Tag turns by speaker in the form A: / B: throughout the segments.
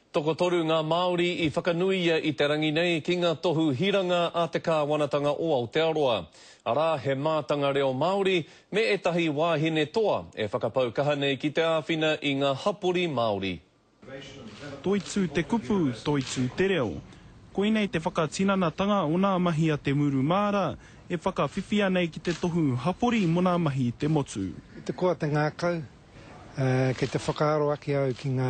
A: Tokotoru ngā Māori i whakanuia i te rangi nei ki ngā tohu hiranga a te kāwanatanga o Aotearoa. Arā, he mātanga reo Māori me ētahi wāhine toa e whakapau kaha nei ki te āwhina i ngā hapori Māori.
B: Toitū te kupu, toitū te reo. Koinei te whakatinanatanga o nā mahi a Te Muru Māra e whakawhiwhia nei ki te tohu hapori mo nā mahi i te motu.
C: I te koa te ngākau, Kei te whakaaro ake au ki ngā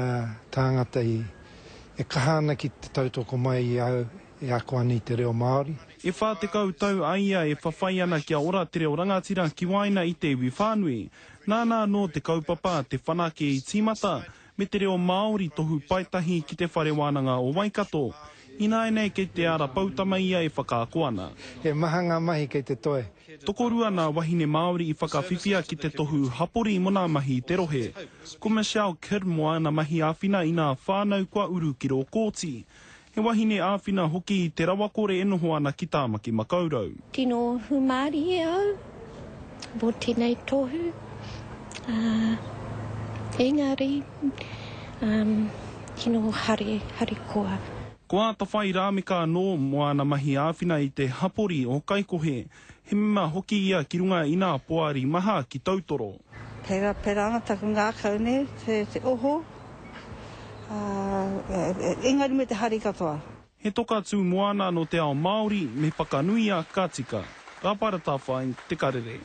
C: tāngata e kaha ana ki te tautoko mai i a au e ako ana i te reo Māori.
B: E 40 tau a ia e whawhai ana kia ora te reo rangatira ki waena i te iwi whānui. Nāna anō te kaupapa Te Whanake i tīmata, me te reo Māori tohu paetahi ki Te Whare Wānanga o Waikato. Ināianei kei te Ara Poutama ia e whakaako ana.
C: He maha ngā mahi kei te toe.
B: Tokorua nā wahine Māori i whakawhiwhia ki te tohu hapori mo nā mahi i te rohe. Ko Michelle Kidd mo āna mahi āwhina i nā whānau kua uru ki rō kōti. He wahine āwhina hoki i te rawakore e noho ana ki Tāmaki Makaurau.
D: Tino humārie au mō tēnei tohu, engari tino harikoa.
B: Ko Atawhai Rameka anō mō āna mahi āwhina i te hapori o Kaikohe. He mema hoki ia ki runga i nā poari maha ki Tautoro.
E: Pērā, pērā ana taku ngākau nei, te, te oho, ā, engari me te hari katoa.
B: He toka tū moana nō te ao Māori, me whakanuia ka tika. Rāpara Tawhai, Te Karere.